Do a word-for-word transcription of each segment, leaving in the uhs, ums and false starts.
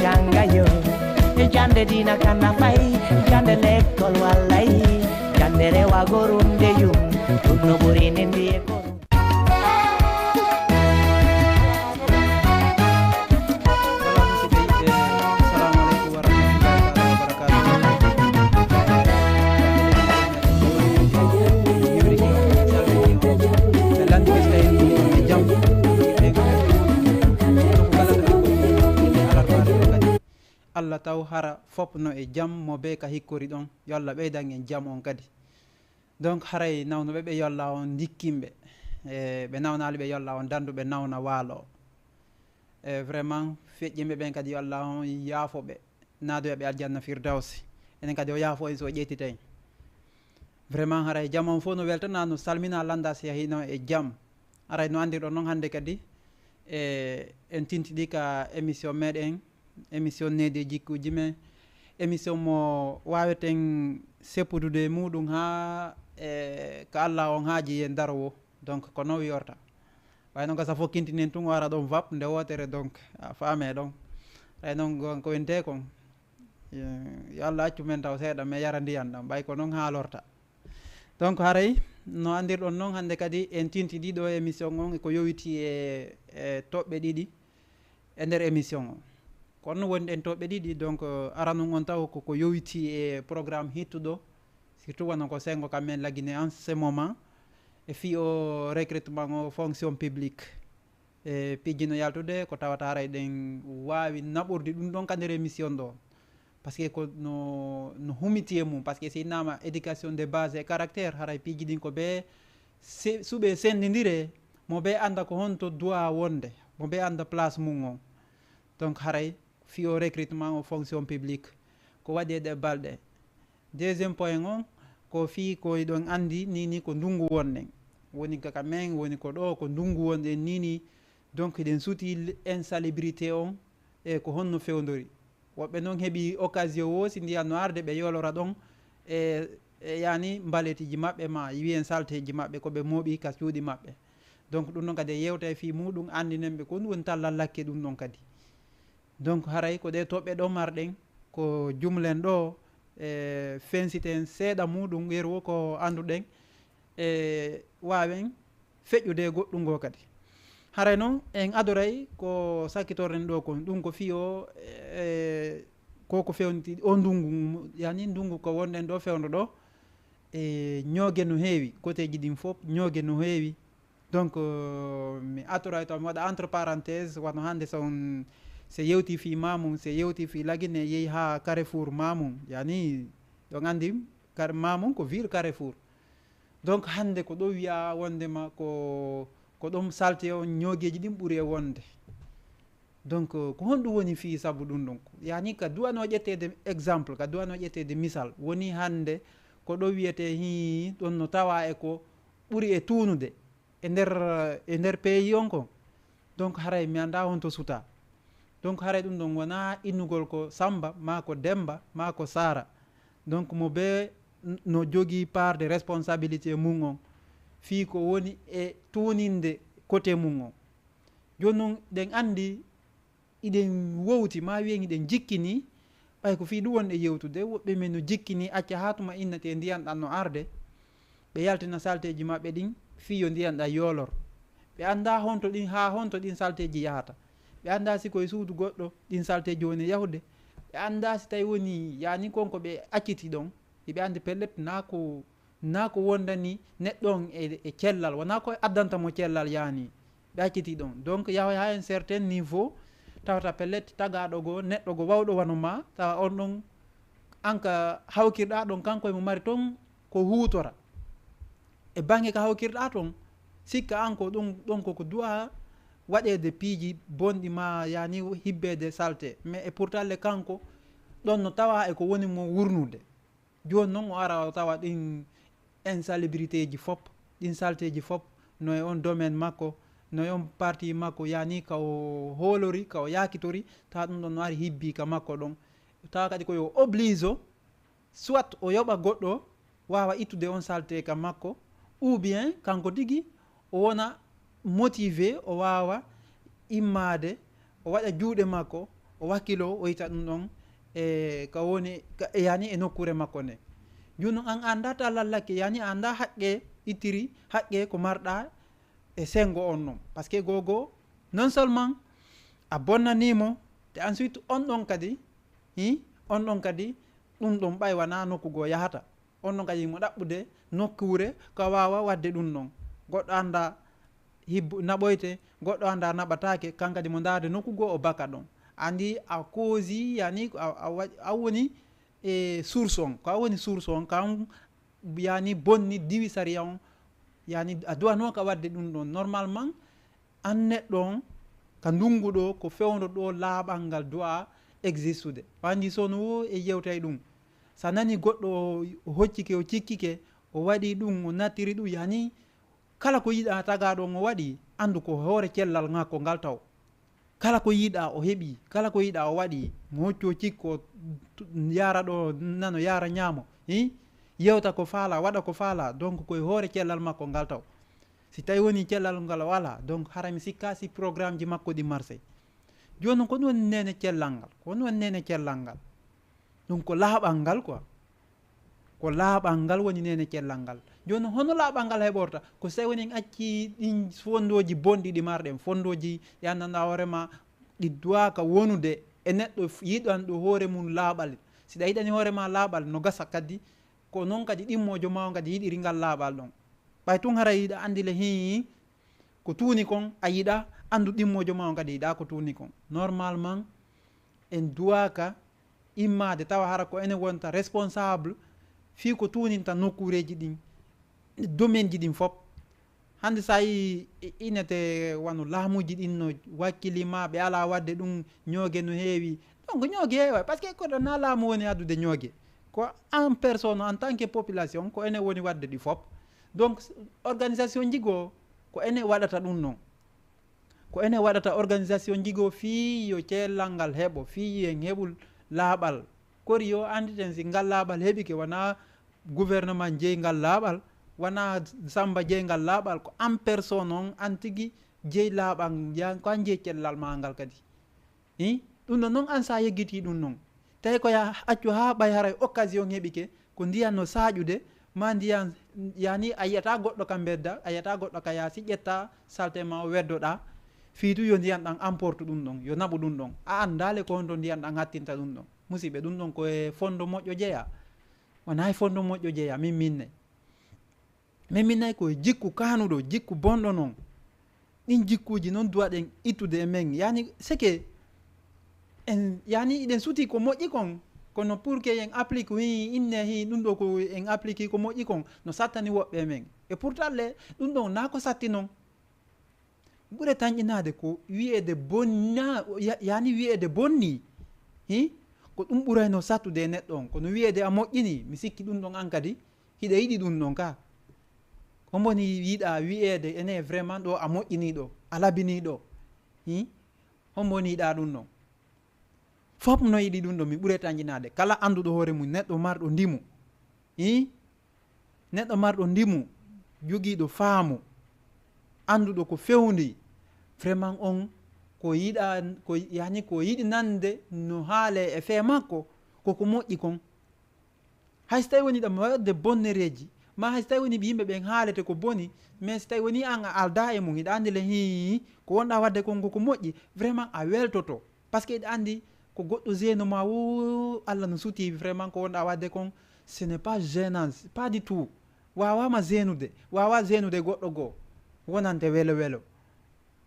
Jannga yo e jannde diina kana fay, jannde lekkol wallay, jannde rewa gorum de yum, ɗum no ɓuri nindi e gorum. Voilà, musidɓe yiɗɓe, assalamu aleykum wa rahmatullahi taala wa barakatuh. Ɓe lanndike so tawi en ɗum e jam. Ɓe ko kala ɓe ko alarba ɓe kadi. Allah taw hara fop no e jam mo be ka hikkori ɗon. Yo Allah ɓeydan en jam on kadi. Donc haray nawnuɓe ɓe yo Allah on ndikkinɓe. E ɓe nawnaali ɓe yo Allah on dandu ɓe nawna waalo. E vraiment feƴƴinɓe ɓen kadi yo Allah on yaafo ɓe. Naado ɓe aljanna firdawsi. Enen kadi o yaafo en so o ƴettitay. Vraiment haray jam on fof no weltana no salmina lannda si yahino e jam. Haray no anndirɗon noon hannde kadi e en tintiɗi ka émission meɗen, émission needi e jikkuuji men, émission mo waaweten seppudude e muɗum haa e ka Allah on haaji e daro wo. Donc ko noon wiyorta. Ɓay noon ko sa fof kintinen tun o ara ɗon vap nde wootere, donc a faame ɗon. Ɓay noon gon ko winte kon. Yo Allah accu men taw seeɗa men yara ndiyan ɗam, ɓay ko noon haalorta. Donc haray no anndirɗon noon hannde kadi en tinti ɗiɗo émission on e ko yowiti e e toɓɓe ɗiɗi e nder émission o. Kono wonɗen toɓɓe ɗiɗi, donc aranun on taw koko yowiti e programme hittuɗo, surtout wano ko sengo ka men lagine en ce moment e fii o recrutement o fonction publique. E piiji no yaltude ko tawata haray ɗen waawi naɓordi ɗum ɗon ka nder émission ɗo. Parce que ko no no humiti e mum, parce que si innama éducation de base et caractère, haray piiji ɗin ko ɓe se- suɓe senndindire, mo ɓe annda ko honto duwa wonde, mo ɓe annda place mum on. Donc haray fii o recrutement o fonction publique ko waɗi e ɗe balɗe. Deuxième point on ko fii ko eɗon anndi ni ni ko ndungu wonɗen, woni ka men woni ko ɗo ko ndungu wonɗen ni ni. Donc eɗen suuti insalubrité on e ko honno fewndori. Woɓɓe noon heɓi occasion o si ndiyan no arde ɓe yolora ɗon e e yani mbaletiji maɓɓe ma wiyen salteji maɓɓe ko ɓe mooɓi ka cuuɗi maɓɓe. Donc ɗum ɗon kadi e yewta e fii muɗum anndinen ɓe ko ɗum woni tallal lakke ɗum ɗon kadi. Donc haray ko ɗe toɓɓe ɗo marɗen ko jumlen ɗo e fensiten seeɗa muɗum yeru o ko annduɗen e waawen feƴƴude e goɗɗum ngo kadi. Haray noon en adoray ko sakkitorɗen ɗo kon ɗum ko fii o e ko ko fewniti o ndungu yani ndungu ko wonɗen ɗo fewndo ɗo e ñooge no heewi koteji ɗin fof ñooge no heewi. Donc mi atoray taw mi waɗa entre parenthèse wano hannde so on se yewti fii mamum se yewti fii lagine yehi ha carrefour mamum yani ɗon anndi mamum ko ville carrefour. Donc hannde ko ɗo wiya wondema ko ko ɗum salte on ñoogeji ɗin ɓuri e wonde. Donc ko honɗum woni fii sabu ɗum ɗon yani ka duwano ƴetteede exemple ka duwano ƴetteede misal woni hannde ko ɗo wiyete hi ɗon no tawa e ko ɓuri e tuunude e nder e nder pays on kon. Donc haray mi annda honto suta. Donc haray ɗum ɗon wona innugol ko samba ma ko demba ma ko sara. Donc mo be no jogii part de responsabilité mum on fii ko woni e tuuninde côté mum on. Jooni noon ɗen anndi iɗen wowti ma wiyen iɗen jikkini ɓay ko fii ɗum wonɗe yewtude woɓɓe men no jikkini acca haa tuma innatee ndiyan ɗan no arde ɓe yaltina salteeji maɓɓe ɗin fii yo ndiyan ɗan yoolor. Ɓe annda honto ɗin haa honto ɗin salteeji yahata. Ɓe annda si koye suudu goɗɗo ɗin salteeji woni yahude. Ɓe annda si tawi woni yani kon ko ɓe acciti ɗon hiɓe anndi pellet naa ko naa ko wondani neɗɗo on e e cellal wonaa ko addanta mo cellal yaani ɓe acciti ɗon. Donc yahoy haa un certain niveau tawata pellet tagaaɗo goo neɗɗo goo wawɗo wano ma tawa on ɗon an ka hawkirɗa ɗon kanko emo mari toon ko huutora e bannge ka hawkirɗa toon sikka an ko ɗum ɗon koko duwa waɗeede piiji bonɗi ma yaani hibbeede salte mais e pourtant le kanko ɗon no tawa e ko woni mo wurnude. Jooni noon o ara o tawa ɗin insalubrité ji fof ɗin salteeji fof no e on domaine makko no e on parti makko yani ka o hoolori ka o yakitori tawa ɗum ɗon no ari hibbi ka makko ɗon tawa kadi ko yo oblige o soit o yoɓa goɗɗo wawa ittude on salte ka makko ou bien kanko tigi o wona motivé o wawa immade o waɗa juuɗe makko o wakkilo o yita ɗum ɗon e ka woni yani e nokkure makko nde. Jooni an annda ta lallake yani annda haqqe ittiri haqqe ko marɗa e sengo on non, parce que gogo non seulement a bonnanimo, te ensuite on ɗon kadi hi on ɗon kadi ɗum ɗon ɓay wana nokku goo yahata. On ɗon kadi mo ɗaɓɓude nokkure ka wawa wadde ɗum ɗon. Goɗɗo annda hibbo naɓoyte, goɗɗo annda naɓatake, kan kadi mo ndaade nokku goo o baka ɗon. Andi a causi yani a woni e source on, ko a woni source on kan yani bonni diwi sariya on. Yani a duwanoka wadde ɗum ɗon normalement. An neɗɗo on ka ndungu ɗo ko fewndo ɗo laaɓal ngal du'a existude. Wandi sono wo e yewtay ɗum. Sa nani goɗɗo o hoccike o cikkike o waɗi ɗum o nattiri ɗum yani kala ko yiɗa tagaɗo on o waɗi andu ko hoore cellal ngakko ngal taw. Kala ko yiɗa o heɓi, kala ko yiɗa o waɗi, mo hocco cikko yara ɗo nano yara ñaamo hi yewta ko faala waɗa ko faala donc koye hoore cellal makko ngal taw. Si tawi woni cellal ngal wala donc hara mi sikka si programme ji makko ɗi marché. Joni ko ɗum woni nene cellal ngal ko ɗum woni nene cellal ngal. Ɗum ko laaɓal ngal quoi. Ko laaɓal ngal woni nene cellal ngal. Joni hono laaɓal ngal heɓorta ko so tawi woni en acci ɗin fondoji bonɗi ɗi marɗen fondoji ɗi anndanɗa hoorema ɗi duwaka wonude e neɗɗo yiɗanɗo hoore mum laaɓal. Si ɗa yiɗani hoorema laaɓal no gasa kadi ko noon kadi ɗimmojo ma o kadi yiɗiri ngal laaɓal ɗon. Ɓay tun hara yiɗa andi le hii ko tuuni kon a yiɗa andu ɗimmojo ma o kadi yiɗa ko tuuni kon. Normalement en duwaka immade tawa hara ko enen wonta responsable fii ko tuuninta nokkureji ɗin domaine ji ɗin fop. Hande sa yi inete wano laamuji ɗin no wakkili ma ɓe ala wadde ɗum ñooge no heewi. Donc ñooge heewa parce que koɗo na laamu woni addude ñooge ko en personne en tant que population ko enen woni wadde ɗi fop. Donc organisation jigo ko enen waɗata ɗum non. Ko enen waɗata organisation jigo fii yo ceellal ngal heɓo fii en heɓu laaɓal. Kori yo anditen si ngal laaɓal heɓike wona gouvernement jeyi ngal laaɓal wona samba jeyi ngal laaɓal ko en personne on an tigi jeyi laaɓal. Ko an jeyi cellal ma ngal kadi. Hi ɗum ɗon noon an sa yeggiti ɗum noon tawi ko ya accu ha ɓay haray occasion heɓike ko ndiyan no saƴude ma ndiyan yani a yiyata goɗɗo ka mbedda a yiyata goɗɗo ka yaasi ƴetta salte ma o weddoɗa. Fii tu yo ndiyan ɗan emporte ɗum ɗon yo naɓu ɗum ɗon a andale ko honto ndiyan ɗan hattinta ɗum ɗon. Musiɓɓe ɗum ɗon ko e fondo moƴƴo jeeya. Wona e fondo moƴƴo jeeya min minne. Min minay ko e jikku kanuɗo jikku bonɗo non. Ɗin jikkuji non duwaɗen ittude e men yani seke en yani iɗen suti ko moƴƴi kon. Kono pour que en applique hi inne hi ɗum ɗo ko en applique ko moƴƴi kon no sattani woɓɓe e men. E pourtant le ɗum ɗon na ko satti non. Ɓure tanƴinaade ko wiyeede bonna yani wiyeede bonni hi ko ɗum ɓurayno sattude e neɗɗo on kono wiyeede a moƴƴini mi sikki ɗum ɗon an kadi hiɗa yiɗi ɗum ɗon ka. Hombo ni yiɗa wiyeede ene vraiment ɗo a moƴƴini ɗo a labini ɗo hi hombo ni yiɗa ɗum ɗon. Fop no yiɗi ɗum ɗo mi ɓure tanƴinaade kala annduɗo hoore mum neɗɗo marɗo ndimu hi neɗɗo marɗo ndimu jogiiɗo faamu annduɗo ko fewndi vraiment on ko yiɗa ko yani ko yiɗi nande no haale e fee makko koko moƴƴi kon. Hay so tawi woni ɗam waɗde bonnereeji ma hay so tawi woni ɓe yimɓe ɓen haalete ko boni mais so tawi woni an a alda e mum hiɗa anndi le hi ko wonɗa waɗde kon koko moƴƴi vraiment a weltoto. Parce que eɗa anndi ko goɗɗo gêne ma wo Allah no suti vraiment ko wonɗa waɗde kon ce n'est pas gênant pas du tout. Wawama genude wawa genude goɗɗo goo wonante welo welo.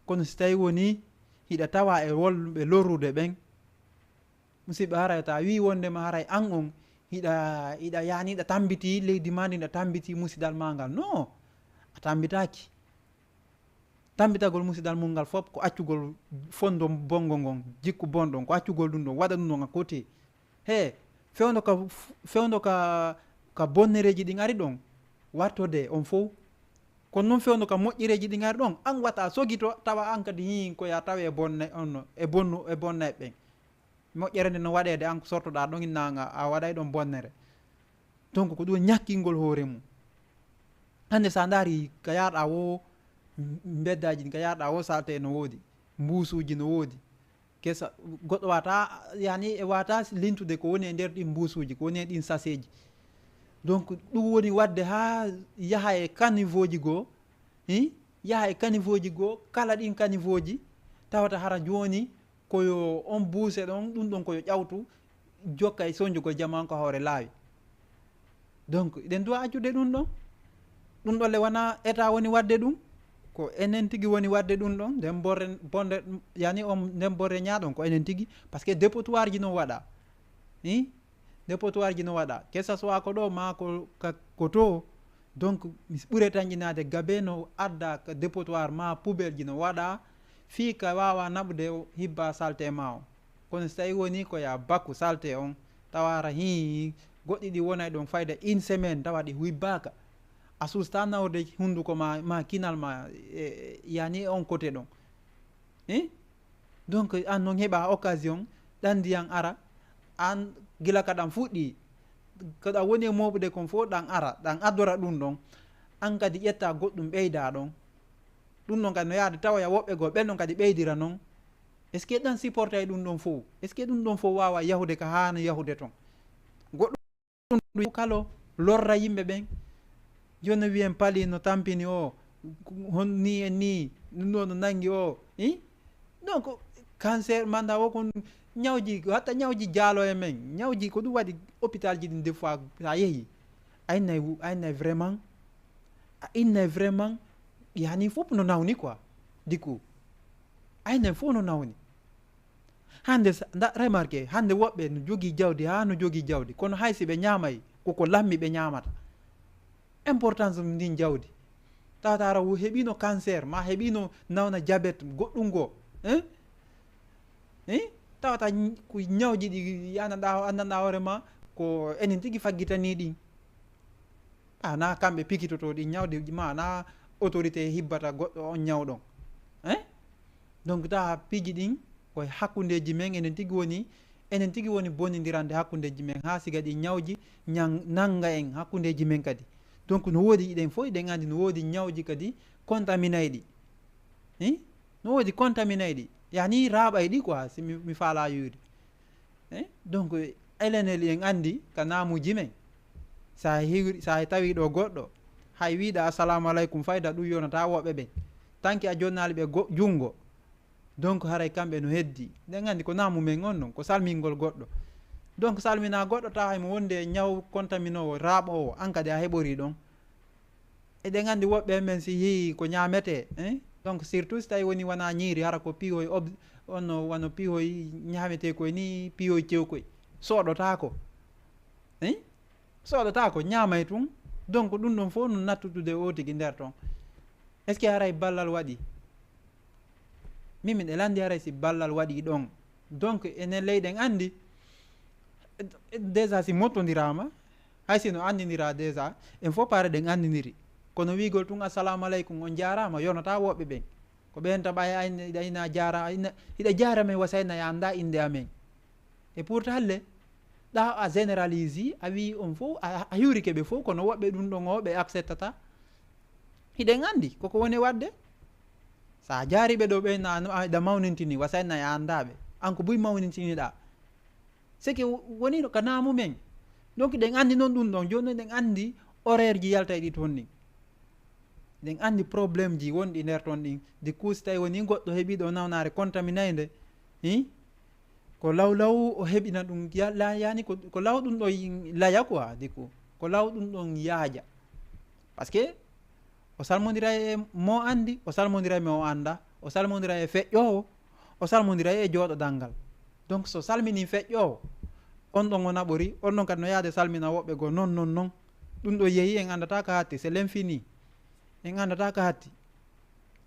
Kono si tawi woni hiɗa tawa e wolɓe lorrude ɓen musiɓɓe haray ta wi wondema haray an on hiɗa hiɗa yani hiɗa tambiti leydi ma ndi ɗa tambiti musidal ma ngal non. A tambitaki. Tambitagol musidal mum ngal fof ko accugol fondo bongo ngon jikku bonɗon ko accugol ɗum ɗon waɗa ɗum ɗon à côté. He fewndo ka fewndo ka ka bonnereeji ɗin ari ɗon wartode on fof. Kono noon fewndo ka moƴƴereeji ɗin ari ɗon an wata sogito tawa an kadi hi ko ya tawe e bonne on e bonnu e bonne ɓen. Moƴƴere nde no waɗeede an ko sortoɗa ɗon innanga a waɗay ɗon bonnere. Donc ko ɗum ñakkingol hoore mum. Hannde sa ndaari ka yaarɗa wo mbeddaji ɗin ka yaarɗa wo salte no woodi mbuusuuji no woodi. Kesa, goɗɗo wata, yani e wata lintude ko woni e nder ɗin mbusuuji, ko woni e ɗin saseeji. Donc ɗum woni waɗde haa yaha e caniveauji goo, hi? Yaha e caniveauji goo, kala ɗin caniveauji, tawata hara jooni ko yo on buuse ɗon, ɗum ɗon ko yo ƴawtu, jokka e sonjugol jamaa on ko hoore laawi. Donc, eɗen duwa accude ɗum ɗon. Ɗum ɗon le wona état woni waɗde ɗum. Ko enen tigi woni waɗde ɗum ɗon. Nden borre, bonde, yani on, nden borre ñaaɗon ko enen tigi. Parce que dépotoir ji no waɗa. Hi? Dépotoir ji no waɗa. Que ça soit ko ɗo ma ko, ka, ko to. Donc, mi ɓure tanƴinaade gabe no adda ka dépotoir ma poubelle ji no waɗa. Fii ka waawa naɓude hibba salte ma o. Kono so tawi woni ko ya bakku salte on, tawa ara hii, goɗɗi ɗi wonay ɗon fayda une semaine, tawa ɗi hibbaaka. A susta nawde hunduko ma, ma kinal ma, e, yani e on côté ɗon. Hein? Donc, an non heɓa occasion, ɗan ndiyan ara, an gila ka ɗan fuɗɗi, ko ɗan woni e mooɓude kon fof, ɗan ara, ɗan addora ɗum ɗon. An kadi ƴetta goɗɗum ɓeyda ɗon. Ɗum ɗon kadi no yaade tawoya woɓɓe goo, ɓen ɗon kadi ɓeydira non. Est-ce que ɗan supportay ɗum ɗon fof? Est-ce que ɗum ɗon fof waawa yahude ka haani yahude ton? Goɗɗum ɗum kalo lorra yimɓe ɓen. Jooni no wiyen pali no tampini o, hon ni e ni, ɗum ɗo no nangi o. Hi? Donc, cancer, manda o kon ñawji, hatta ñawji jaalo e men. Ñawji ko ɗum waɗi hôpital ji ɗin des fois, sa yehi. A innay wu-, a innay vraiment, a innay vraiment, yani fof no nawni quoi. Du coup, a innay fof no nawni. Hande sa-, nda, remarqué, hande woɓɓe no jogii jawdi, haa no jogii jawdi. Kono hay si ɓe ñaamay, ko ko lammi ɓe ñaamata. Importance ndin jawdi. Tawata ara wo heɓino cancer, ma heɓino nawna diabète, goɗɗum goo. Hein? Hein? Tawata ñ-, ko ñawji ɗi yananɗa, anndanɗa hoore ma, ko enen tigi faggitanii ɗin. A na kamɓe pikitoto ɗin ñawde, ma na autorité hibbata goɗɗo on ñaw ɗon. Hein? Donc, tawa piiji ɗin ko e hakkundeeji men, enen tigi woni, enen tigi woni bonindirande hakkundeeji men, haa siga ɗi ñawji ñan-, nannga en hakkundeeji men kadi. Donc, no woodi, iɗen fof iɗen anndi no woodi ñawji kadi contaminayɗi. Hi? No woodi contaminayɗi. Yani raaɓay ɗi quoi, si mi, mi faala yuude. Eh? Donc, enen eɗen anndi ka naamuuji men. Sa hewi, sa tawi ɗo goɗɗo, hay wiiɗa assalamu aleykum fayda ɗum yonata woɓɓe ɓen. Tanki a jonnaali ɓe go-, junngo. Donc, haray kamɓe no heddi. Ɗen anndi ko naamu men on non, ko salmingol goɗɗo. Donc, salmina goɗɗo tawa hay mo wonde e ñaw contaminowo, raaɓoowo, an kadi a heɓori ɗon. Eɗen anndi woɓɓe men si yii ko ñaametee, hein? Donc, surtout si tawi woni wona ñiiri, hara ko piihoy ob-, on no wano piihoy ñaametee koy ni, piihoy cewkoy. Soɗotaako. Hein? Soɗotaako, ñaamay tun. Donc, ɗum ɗon fof no nattutude o tigi nder ton. Est-ce que haray ballal waɗi? Min, min e lanndi haray si ballal waɗi ɗon. Donc, enen leyɗen anndi, déjà si mottondiraama, hay si no anndindira déjà, en fof paare ɗen anndindiri. Kono wiigol tun, "Assalamu aleykum, on jaaraama," yonata woɓɓe ɓen. Ko ɓen taɓa ay, ay, ay na jaara, ay na, hiɗa jaarame wa sayna ya annda innde amen. Et pourtant le, ɗa a généralise, a wi on fof, a, a hiwrike ɓe fof, kono woɓɓe ɗum ɗon o ɓe acceptata. Hiɗen anndi koko woni waɗde. Sa jaari ɓe ɗo ɓe na, no, aɗa mawnintini, wa sayna ya annda ɓe. An ko buy mawnintiniɗa. C'est que woni no ka naamu men. Donc, ɗen anndi noon ɗum ɗon. Jooni noon ɗen anndi horaire ji yaltay ɗi toon ɗin. Ɗen anndi problème ji wonɗi nder toon ɗin. Du coup, si tawi woni goɗɗo heɓi ɗo nawnaare contaminayde, hi? Ko law law o heɓina ɗum, ya-, la-, yani ko, ko law ɗum ɗo y-, laya quoi, du coup. Ko law ɗum ɗon yaaja. Parce que o salmondiray e mo anndi, o salmondiray e mo annda, o salmondiray e feƴƴoowo, o salmondiray e jooɗodal ngal. Donc, so salmini feƴƴoowo, on ɗon o naɓori, on ɗon kadi no yaade salmina woɓɓe goo, non, non, non. Ɗum ɗo yehi, en anndata ka hatti, c'est l'infini. En anndata ka hatti.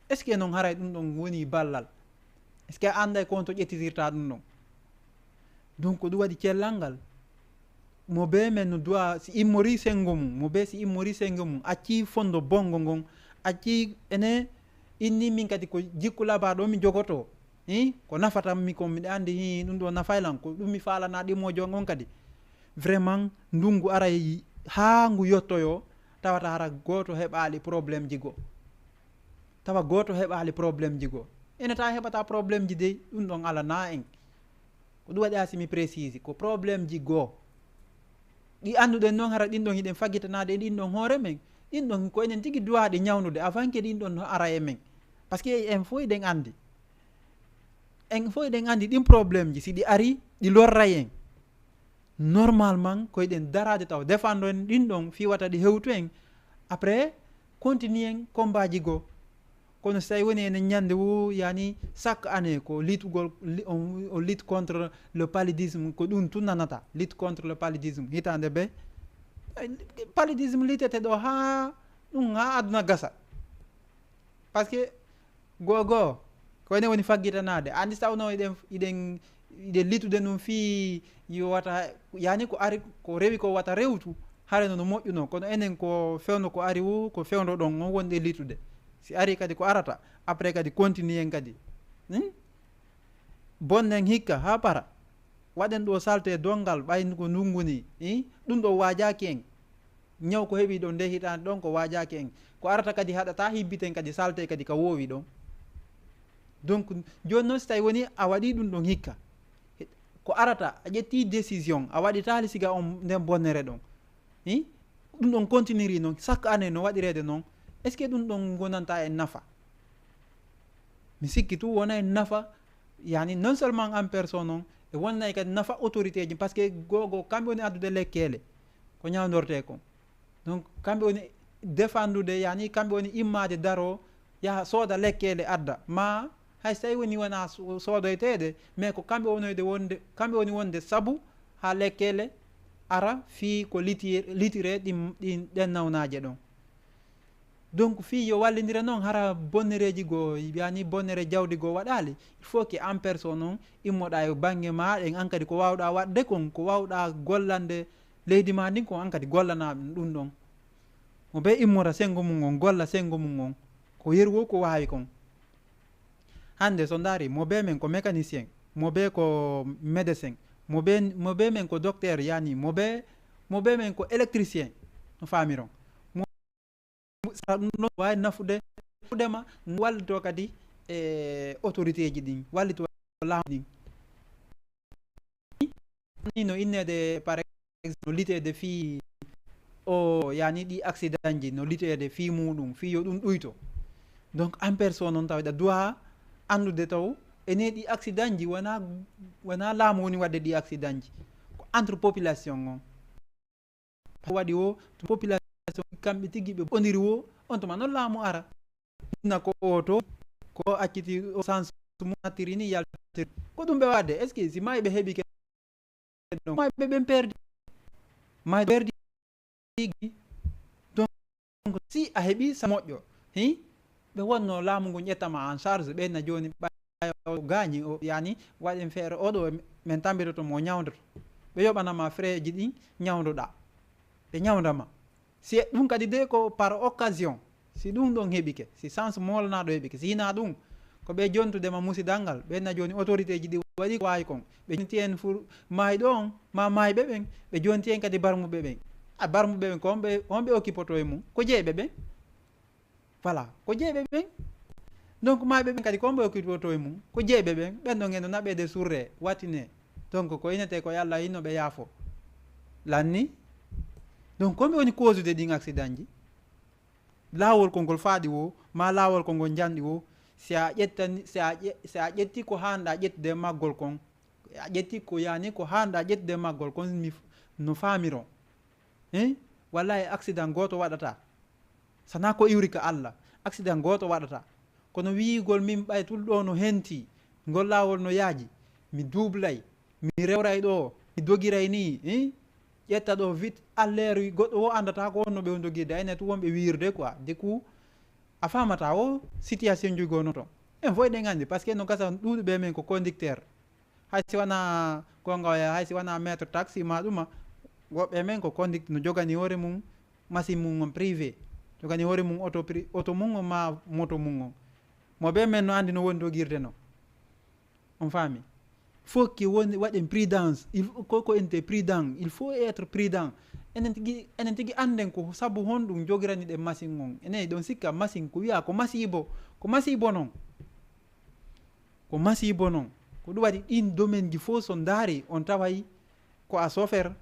Est-ce que noon haray ɗum ɗon woni ballal? Est-ce que a annday ko on to ƴettitirta ɗum ɗon? Donc, ko ɗum waɗi cellal ngal. Mo bee men no duwa si immori senngo mum, mo bee si immori senngo mum, accii fonndo bonngo ngon, accii ene inni min kadi ko jikku labaaɗo mi jogotoo. Hi, ko nafata mi kon, miɗa anndi hi, ɗum ɗo nafay lan, ko ɗum mi faalana ɗimoojo on kadi. Vraiment, ndunngu aray haa ngu yottoyoo, tawata hara gooto heɓaali problème ji goo. Tawa gooto heɓaali problème ji goo. Ene ta heɓata problème ji dey, ɗum ɗon alana en. Ko ɗum waɗi asi mi précise, ko problème ji goo. Ɗi annduɗen noon, hara ɗin ɗon hiɗen faggitanaade e ɗin ɗon hoore men. Ɗin ɗon ko enen tigi duwaaɗi ñawnude avant que ɗin ɗon no ara e men. Parce que en fof eɗen anndi. En fof eɗen anndi ɗin problème ji, si ɗi ari, ɗi lorray en. Normalement, ko eɗen daraade taw défendre en ɗin ɗon fii wata ɗi hewtu en. Après, continue en combat ji goo. Kono so tawi woni enen ñande wo, yani, chaque année ko litugol, li-, on, on lutte contre le paludisme, ko ɗum tun nanata, lutte contre le paludisme. Hitaande be, eh, paludisme luttete ɗo haa ɗum, haa aduna gasa. Parce que goo goo, ko enen woni faggitanaade. Anndi sawno iɗen, iɗen, iɗen litude ɗum fii yo wata, yani, ko ari, ko rewi ko wata rewtu, hare no, no moƴƴuno. Kono enen ko fewndo ko ari wo, ko fewndo ɗon on wonde litude. Si ari kadi ko arata, après kadi continue en kadi. Hmm? Bonnen hikka haa para. Waɗen ɗo salte donngal ɓay ko ndungu ni. Hmm? Ɗum ɗo waajaaki en. Ñaw ko heɓi ɗon nde hitaande ɗon ko waajaaki en. Ko arata kadi haɗata hibbiten kadi salte kadi ka woowi ɗon. Donc, jooni noon si tawi woni a waɗi ɗum ɗon hikka. Ko arata, a ƴetti décision, a waɗi taali siga on nden bonnere ɗon. Hi? Ɗum ɗon continuiri noon, chaque année no waɗireede noon. Est-ce que ɗum ɗon ngonanta en nafa? Mi sikki tu wona en nafa, yani non seulement en personne on, e wonna e kadi nafa autorité ji, parce que goo goo kamɓe woni addude lekkeele ko ñawndortee kon. Donc, kamɓe woni défendude, yani kamɓe woni immaade daro, yaha sooda lekkeele adda. Ma hay so tawi woni wona so-, soodoyteede, mais ko kamɓe wonoyde wonde, kamɓe woni wonde sabu haa lekkeele ara fii ko liti-, litire ɗin, ɗin, ɗen nawnaaje ɗon. Donc, fii yo wallindire noon, hara bonnereeji goo, yani bonnere jawdi goo waɗaali, il faut que en personne on immoɗaa e bannge maa ɗen, an kadi ko waawɗaa waɗde kon, ko waawɗaa gollande leydi maa ndin kon, an kadi gollanaa ɗum ɗon. Mo bee immora senngo mum on, golla senngo mum on, ko yeru wo ko waawi kon. Hannde so ndaari, mo bee men ko mécanicien, mo bee ko médecin, mo bee, mo bee men ko docteur, yani mo bee, mo bee men ko électricien, no faamiron. Mo, sara ɗum ɗon waawi nafude, nafude ma, wallito kadi e autorité ji ɗin, wallito laamu ɗin. Ni no inneede, par exemple, no liteede fii o, yani, ɗi accident ji, no liteede fii muɗum, fii yo ɗum ɗuyto. Donc, en personne noon taw eɗa duwa anndude taw ene ɗi accident ji wona, wona laamu woni waɗde ɗi accident ji. Ko entre population on. Waɗi wo, to population kamɓe tigi ɓe ɓondiri wo, on tuma noon laamu ara. Inna ko o to, ko acciti o sens mum nattiri ni yaltiri. Ko ɗum ɓe waɗde, est-ce que si maayɓe heɓi ke-, donc, maayɓe ɓen perdi, maayɓe perdi. Donc, si a heɓi sa moƴƴo, hi, ɓe wonno laamu ngun ƴettama en charge, ɓe na jooni ɓay o gaañi, o, yani, waɗen feere oɗo, men tambitoto mo ñawndoto. Ɓe yoɓanama frais ji ɗin ñawndoɗa. Ɓe ñawndama. Si ɗum kadi de ko par occasion, si ɗum ɗon heɓike, si sens moolanaɗo heɓike, si hina ɗum, ko ɓe jontude ma musidal ngal, ɓen na jooni autorité ji ɗi waɗi ko waawi kon. Ɓe jonti en fur maayɗo on, ma maayɓe ɓen, ɓe jonti en kadi barmuɓe ɓen. A barmuɓe ɓen ko on ɓe, on ɓe okkipoto e mum, ko jeeɓe ɓen. Voilà, ko jeeɓe ɓen. Donc, maayɓe ɓen kadi ko on ɓe okkipoto e mum, ko jeeɓe ɓen, ɓen ɗon en no naɓeede surre, wattine. Donc, ko inete ko Yalla hinno ɓe yaafo. Lanni. Donc, ko ɓe woni causude ɗin accident ji. Laawol kongol faaɗi wo, ma laawol kongol njanɗi wo, si a ƴettani, si a ƴe-, si a ƴetti ko haanɗa ƴettude e maggol kon, a ƴetti ko yani ko haanɗa ƴettude e maggol kon, mi f-, no faamiro. Hein? Wallahi accident gooto waɗata. Sana ko iwri ka Allah, accident gooto waɗata. Kono wi'igol min ɓay tul ɗo no henti, ngol laawol no yaaji, mi duublay, mi rewray ɗo, mi dogiray ni, eh? Ƴetta ɗo vite, à l'heure goɗɗo wo andata ko honno ɓe o dogirde, ene tu wonɓe wiirde quoi. Du coup, a famata o situation ji gonoto. En fof eɗen andi, parce que no gasa ɗuuɗuɓe men ko conducteur. Hay si wana gonga oya, hay si wana maître taxi ma ɗuma, woɓɓe men ko conducteur no jogani hoore mum, machine mum on privé, jogani hoore mum auto pri-, auto mum on ma moto mum on. Mo ɓe men no andi no woni dogirde no. On faami? Faut que woni waɗen prudence. Il faut, ko, ko ente prudent. Il faut être prudent. Enen tigi, enen tigi anden ko sabu honɗum jogirani ɗen machine on. Enen ɗon sikka machine ko wiya ko masibo. Ko masibo non. Ko masiibo noon. Ko ɗum waɗi ɗiin domaine ji fof so ndaari, on taway ko a chauffeur,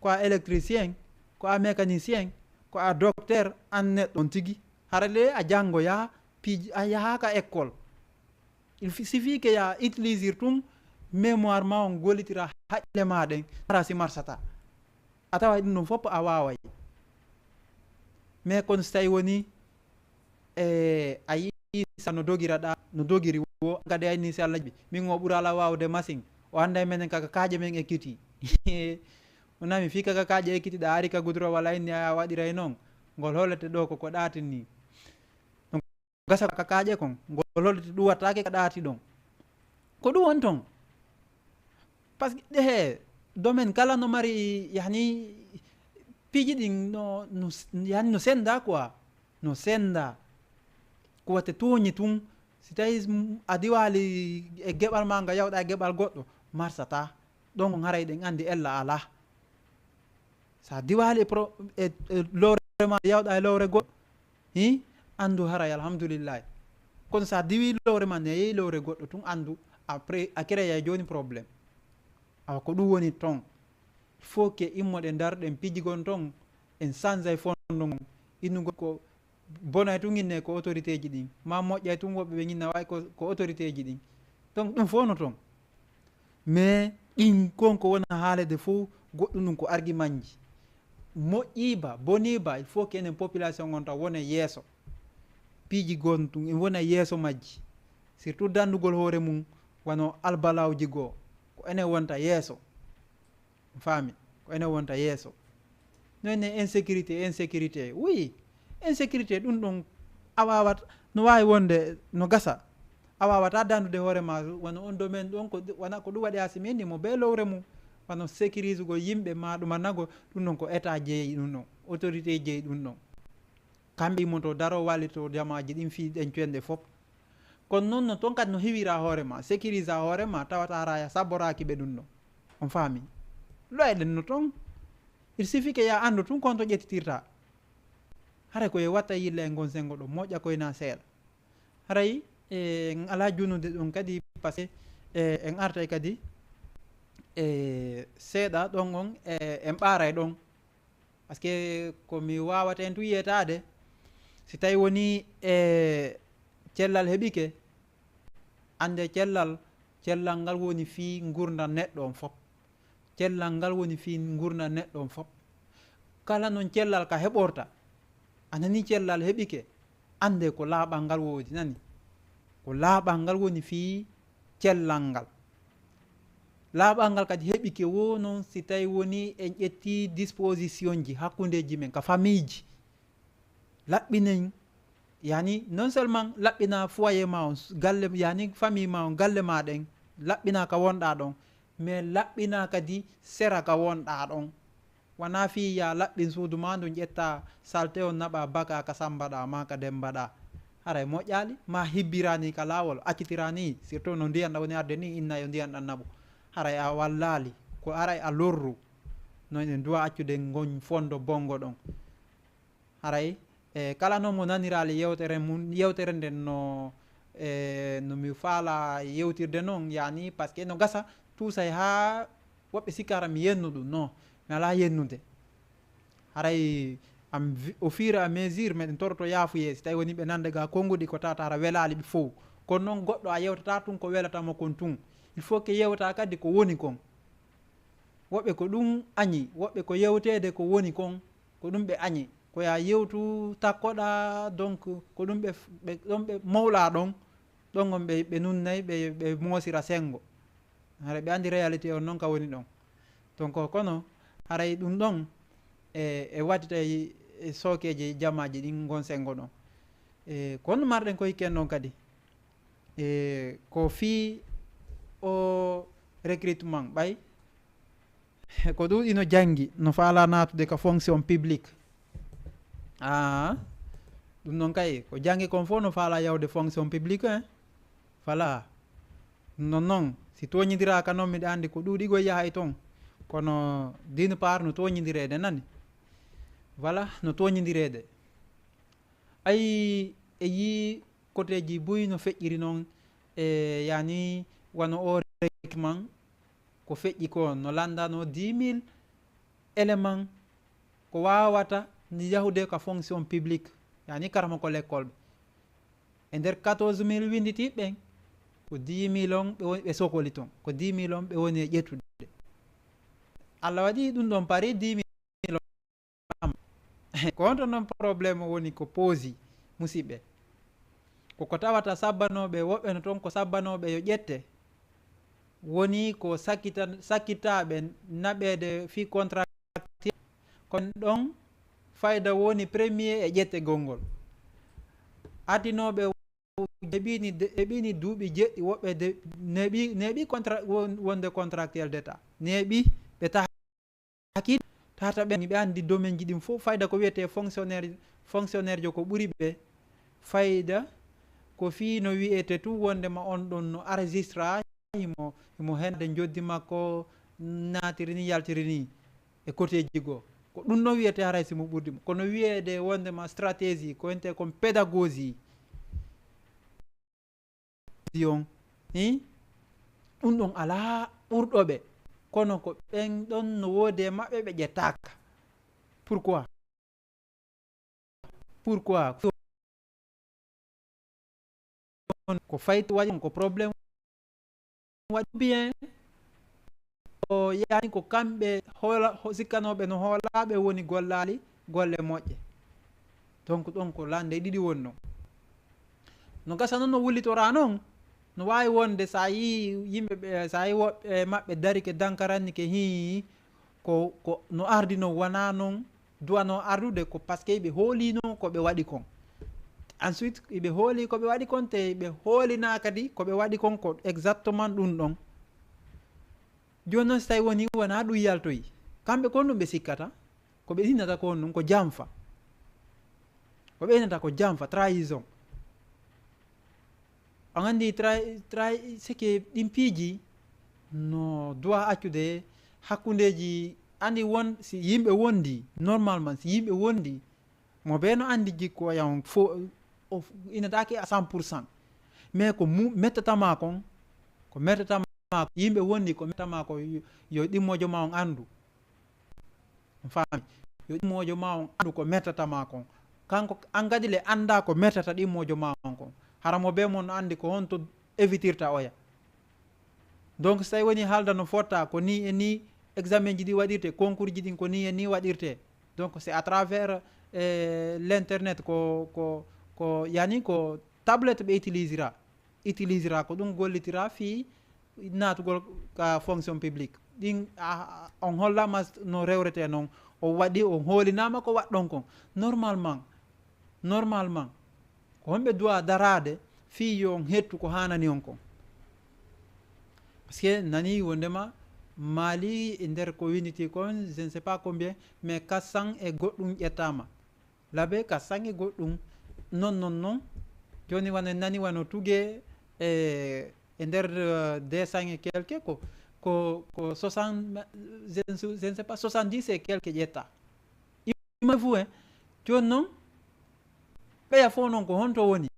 ko a électricien, ko a mécanicien, ko a docteur, aan neɗɗo on tigi. Hara le a janngoyaa, piiji, a yahaaka école. Il fi-, suffit que ya utilisir tun mémoire ma on, gollitira haqqille ma ɗen, hara si marsata. A tawa ɗum ɗon fof a waaway. Mais kono so tawi woni, e, a yii sa no dogira ɗa, no dogiri wo, gade ay ni si Allah jaɓi. Min o ɓura ala waawde machine. O annday menen kaka kaaƴe men ekkiti. O nami fii kaka kaaƴe ekkiti ɗa ari ka goudron walla inni a waɗiray noon. Ngol hollete ɗo ko ko ɗaati ni. Gasa ka kaaƴe kon, ngol hollete ɗum wattaake ka ɗaati ɗon. Ko ɗum woni ton. Parce que ɗe he domaine kala no mari, yani, piiji ɗin no, no, yani, no senda quoi. No senda. Ko watte tooñi tun. Si tawi a diwaali e geɓal ma nga yawɗa e geɓal goɗɗo, marsata. Ɗon on haray ɗen andi ella alaa. Sa diwaali e pro-, e, e lowre ma yawɗa e lowre goɗɗo, hi, andu haray alhamdulillahi. Kono sa diwi lowre ma ne yehi lowre goɗɗo tun, andu après a créé jooni problème. Awa ko ɗum woni ton. Faut que immoɗen ndarɗen piiji gon ton, en change ay fondo ngon. Innugol ko bonay tun inne ko autorité ji ɗin. Ma moƴƴay tun woɓɓe ɓe inna way ko, ko autorité ji ɗin. Donc ɗum fof no ton. Mais ɗin kon ko wona haalede fof, goɗɗum ɗum ko argument ji. Moƴƴiiba, boniiba, il faut que enen population on taw wone yeeso. Piiji gon tun, en wona yeeso majji. Surtout dandugol hoore mum, wano albalawji goo. Ko enen wonta yeeso. Faami? Ko enen wonta yeeso. No ene insécurité, insécurité. Oui, insécurité ɗum ɗon a waawat, no waawi wonde, no gasa. A waawata dandude hoore ma, wano on domaine ɗon, ko, wona ko ɗum waɗi asimi ni mo be lowre mum. Wano sécurisugol yimɓe ma ɗum a nago, ɗum ɗon ko état jeeyi ɗum ɗon, autorité jeeyi ɗum ɗon. Kamɓe immoto daro wallito jamaaji ɗin fii ɗen cenɗe fof. Kono noon no toon kadi no hiwira hoore ma, sécurisa hoore ma, tawata hara a sabboraaki ɓe ɗum ɗon. On faami? Loyeɗen no toon. Il suffit que ya anndu tun kon to ƴettitirta. Haray ko e watta yille e ngon sengo ɗo, moƴƴa koye na seeɗa. Haray, e, en alaa junude ɗum kadi, parce que, e, en artay kadi, e, seeɗa ɗon on, e, en ɓaaray ɗon. Parce que ko mi waawata en tun yeetaade, si tawi woni, e, cellal heɓike, annde cellal, cellal ngal woni fii ngurndan neɗɗo on fof. Cellal ngal woni fii ngurndan neɗɗo on fof. Kala non cellal ka heɓorta, a nani cellal heɓike, annde ko laaɓal ngal woodi, nani? Ko laaɓal ngal woni fii cellal ngal. Laaɓal ngal kadi heɓike wo non si tawi woni en ƴetti disposition ji hakkundeji men ka famille ji. Laɓɓinen, yani, non seulement laɓɓina foyer ma on, galle, yani, famille ma on, galle ma ɗen, laɓɓina ka wonɗa ɗon, mais laɓɓina kadi sera ka wonɗa ɗon. Wona fii ya laɓɓin suudu ma ndun, ƴetta salte on, naɓa baka ka Samba ɗa ma ka Demba ɗa. Haray moƴƴaali, ma hibbirani ka laawol, accitirani, surtout no ndiyan ɗan woni arde ni, inna yo ndiyan ɗan naɓu. Haray a wallaali, ko haray a lorru. No en duwa accude ngon fondo bongo ɗon. Haray, e, kala noon mo naniraali yewtere mum, yewtere nden no, e, no mi faala yewtirde noon, yani, parce que no gasa, tuusay haa woɓɓe sikka hara mi yennu ɗum. Non, mi alaa yennude. Haray, am vi-, au fur et à mesure, meɗen toroto yaafuyee, si tawi woni ɓe nande ga konnguɗi ko tata hara welaali ɓe fow. Kono noon goɗɗo a yewtata tun ko welata mo kon tun. Il faut que yewta kadi ko woni kon. Woɓɓe ko ɗum añi, woɓɓe ko yewteede ko woni kon, ko ɗum ɓe añi. Ko ya yewtu takkoɗa, donc, ko ɗum ɓe f-, ɓe, ɗon ɓe mowla ɗon, ɗon on ɓe, ɓe nunnay, ɓe, ɓe moosira sengo. Hara ɓe andi réalité on noon ka woni ɗon. Donc, kono haray ɗum ɗon e, e waɗitay e sookeeji jamaaji ɗin ngon sengo ɗon. E, kono marɗen ko hikken ɗon kadi. E, ko fii o recrutement ɓay. Ko ɗuuɗi no janngi, no faala naatude ka fonction publique. Ah, ɗum noon kay, ko janngi kon fof no faala yawde fonction publique, eh? Voilà. Ɗum noon noon, si tooñindiraaka noon, miɗa anndi ko ɗuuɗi goy yahay toon. Kono, d'une part, no tooñindireede, nani? Voilà, no tooñindireede. Ay, e yii koteeji buy no feƴƴiri noon, e yani wano o recrutement ko feƴƴi ko no lanndano dix mille élément ko wawata ni yahude ka fonction publique yani karama ko l'école ɓe e nder quatorze mille winnditiiɓe ɓen ko dix mille on ɓe woni ɓe sokoli ton ko dix mille on ɓe woni e ƴettude allah waɗi ɗum ɗon pari dix mille on ko honto noon problème woni ko poosi musiɓɓe koko tawata sabbanooɓe woɓɓe no toon ko sabbanooɓe yo ƴette woni ko sakkita sakkitaaɓe naɓeede fii contrat kon ɗon fayda woni premier e ƴettegol ngol adinooɓe neeɓini neeɓini duuɓi jeɗɗi woɓɓe neeɓi neeɓi contrat wonde contractuel d'état neeɓi ɓe taha hakkil tata ɓe ɓe anndi domaine ji ɗin fof fayda ko wiyetee fonctionnaire fonctionnaire jo ko ɓuri ɓe fayda ko fii no wiyetee tun wonndema on ɗon no enregistra himo himo hende njoddi makko naatiri ni yaltiri ni e koteeji goo ko ɗum no wiyetee haray si mo ɓurdi mo kono wiyeede wonndema stratégie ko wiyetee kon pédagogie on hi ɗum ɗon alaa ɓurɗo ɓe kono ko ɓen ɗon no woodi e maɓɓe ɓe ƴettaaka pourquoi pourquoi ko fayti waɗi ko problème waɗi bien o yani ko kamɓe hoola sikkanooɓe no hoolaaɓe woni gollaali golle moƴƴe donc ɗon ko lande ɗiɗi wonno no gasa noon no wullitoraa noon no waawi wonde so a yii yimɓe ɓe so a yii woɓɓe maɓɓe darike dankarannike hii ko ko no ardino wonaa noon duwano ardude ko parce que ɓe hoolino ko ɓe waɗi kon ensuite ɓe hooli ko ɓe waɗi kon te ɓe hoolinaa kadi ko ɓe waɗi kon ko exactement ɗum ɗon jooni noon so tawi woni wonaa ɗum yaltoyi kamɓe kon ɗum ɓe sikkata ko ɓe innata ko on ɗum ko jamfa ko ɓe innata ko jamfa trahison on anndi trai trai seke ɗin piiji no duwa accude hakkundeeji anndi won si yimɓe wondi normalement si yimɓe wondi mo bee no anndi jikkoya on fo inataake à cent pour cent mais ko mu mettatama kon ko mettatama yimɓe wondi ko mettatama ko yo ɗimmoojo ma on anndu on faami yo ɗimmoojo ma on anndu ko mettatama kon kanko an kadi le annda ko mettata ɗimmoojo ma on kon hara mo bee mon no anndi ko honto evitirta oya donc so tawi woni haalda no fotta ko ni e ni examen ji ɗi waɗirte concours ji ɗin ko ni e ni waɗirte donc c'est à travers eh, l'internet ko ko ko yani ko tablette ɓe utilisera utilisera ko ɗum gollitira fii naatugol ka fonction publique ɗin on hollama no rewrete noon o waɗi o hoolinama ko waɗɗon kon normalement normalement ko homɓe duwa daraade fii yo on hettu ko haanani on kon parce que nani wondema maali e nder ko winiti kon je ne sais pas combien mais quatre cent e goɗɗum ƴettama Labe ka sange goɗɗum non non non joni wano en nani wano tuge e e nder euh, deux cent et quelque ko ko ko soixante je ne sais pas soixante dix et quelque ƴetta ima fou hein joni non ɓeya fof noon ko honto woni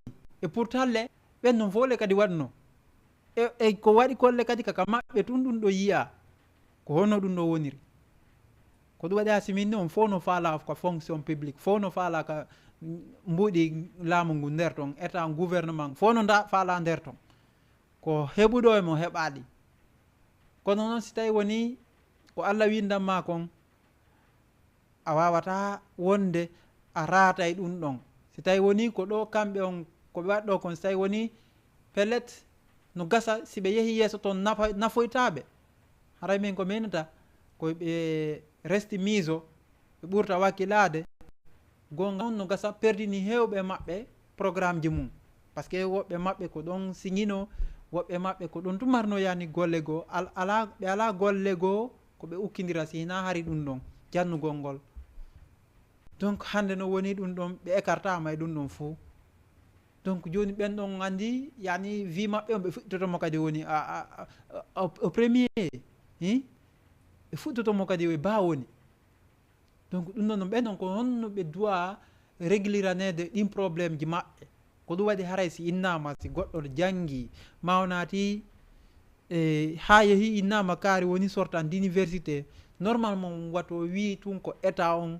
e pourtant le ɓen noon fof le kadi waɗno e e ko waɗi kolle kadi kaka maɓɓe tun ɗum ɗo yiya ko honno ɗum ɗo woniri ko ɗum waɗi ha siminni on fof no faala ka fonction publique fof no faala ka mbuɗi laamu ngu nder ton état gouvernement fof no nda faala nder ton ko heɓuɗo e mo heɓaɗi kono noon si tawi woni ko allah windan ma kon a wawata wonde a raatay ɗum ɗon si tawi woni ko ɗo kamɓe on ko ɓe waɗɗo kon si tawi woni pellet no gasa si ɓe yehi yeeso toon nafa- nafoytaaɓe haray min ko menata ko ɓe resti miiso ɓe ɓurta wakkilaade goonga on no gasa perdini heewɓe maɓɓe programme ji mum parce que woɓɓe maɓɓe ko ɗon siŋino woɓɓe maɓɓe ko ɗon tumarno yani golle goo al- ala ɓe ala golle goo ko ɓe ukkindira si hinaa hari ɗum ɗon jannugol ngol donc hannde no woni ɗum ɗon ɓe écartama e ɗum ɗon fof donc joni ɓen ɗon andi yani vie maɓɓe on ɓe fuɗɗitotomo kadi woni au premier hi ɓe fuɗɗitotomo kadi e ba woni donc ɗum ɗon ɓen ɗon ko honno ɓe duwa régliraneede ɗin problème ji maɓɓe Ko ɗum waɗi haray si innama, si goɗɗo janngi, ma o naati, e, haa yehi innama kaari woni sortant d'université, normalement wato wi tun ko état on,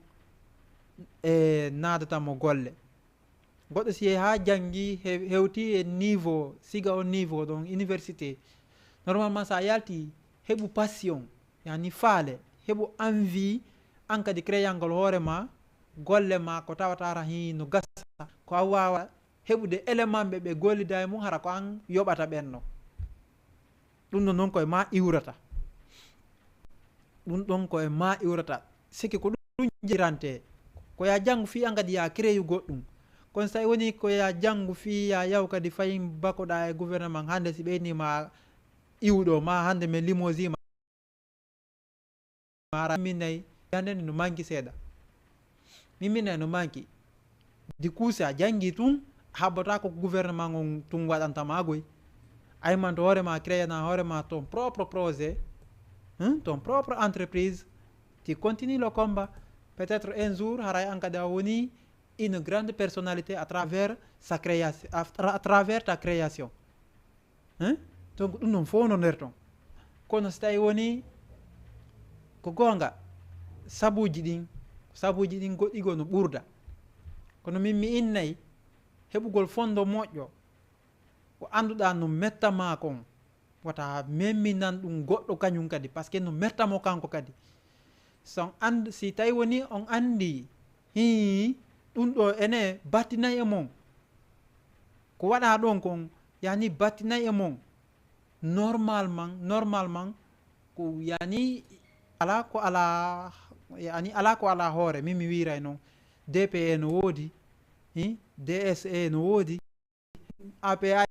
e, naadata mo golle. Goɗɗo si yehi haa janngi, he-, hewti e niveau, siga on niveau ɗon université, normalement so a yalti, heɓu passion, yani faale, heɓu envie, an kadi créyangol hoore ma, golle ma ko tawata hara hi no gasa, ko a waawa heɓude élément ɓe ɓe gollida e mum, hara ko an yoɓata ɓen no. Ɗum ɗon noon ko e ma iwrata. Ɗum ɗon ko e ma iwrata. Seke ko ɗum jirante. Ko ya janngu fii an kadi ya créyu goɗɗum. Kono so tawi woni ko ya janngu fii ya yaw kadi fayin bakoɗa e gouvernement hannde si ɓeyni ma iwɗo ma hannde men limosi ma. Mara min nayi, hannde no manki seeɗa. Min min nayi no manki. Du coup, si a janngi tun, habbata ko gouvernement on tun waɗanta ma goy. A immanto hoore ma, créana hoore ma ton propre projet, hein, ton propre entreprise. Tu continues le combat. Peut-être un jour, haray an kadi a woni une grande personnalité à travers sa création, à tra-, à travers ta création. Hein? Donc, ɗum ɗon fof no nder ton. Kono so tawi woni ko goonga, sabuuji ɗin, sabuuji ɗin goɗɗi goo no ɓurda. Kono min mi innay heɓugol fondo moƴƴo, ko annduɗaa no metta ma kon, wata memminan ɗum goɗɗo kañum kadi, parce que no metta mo kanko kadi. So on and-, si tawi woni on anndi, hii, ɗum ɗo ene battinay e mon, ko waɗa ɗon kon, yani battinay e mon, normalement, normalement, ko yani ala ko ala, yani ala ko ala hoore, min mi wiiray noon, D P E no woodi, hi, D S E no woodi, A P A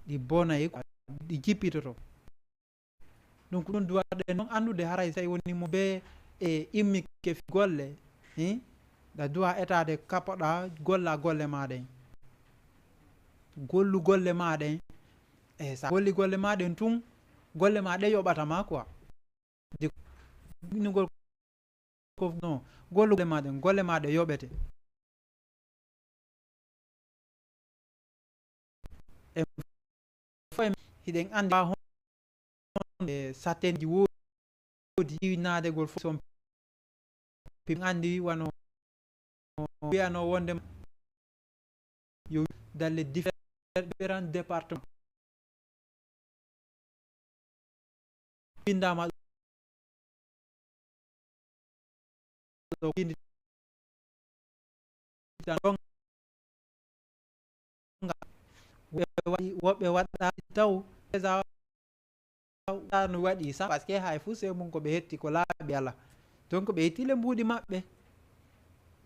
ɗi bonay, ɗi jippitoto. Donc ɗum duwaɗen noon anndude haray so tawi woni mo bee e immike fi golle, hi, ɗa duwa etaade kapoɗa golla golle ma ɗen. Gollu golle ma ɗen. E sa golli golle ma ɗen tun, golle ma ɗe yoɓata ma quoi. De innugol ko no gollu golle ma ɗen, golle ma ɗe yoɓete. E fof hiɗen anndi honde sattendi woodi naadegol fof son. Hiɗen anndi wano wiyano wonde yo dans les différents départements. Winndama ɗo winndi tan ɗon. Woɓɓe waɗi, woɓɓe waɗaali taw, déjà no waɗi sax, parce que hay fuu se mum ko ɓe hetti ko laaɓi ala. Donc ɓe itti le mbuuɗi maɓɓe.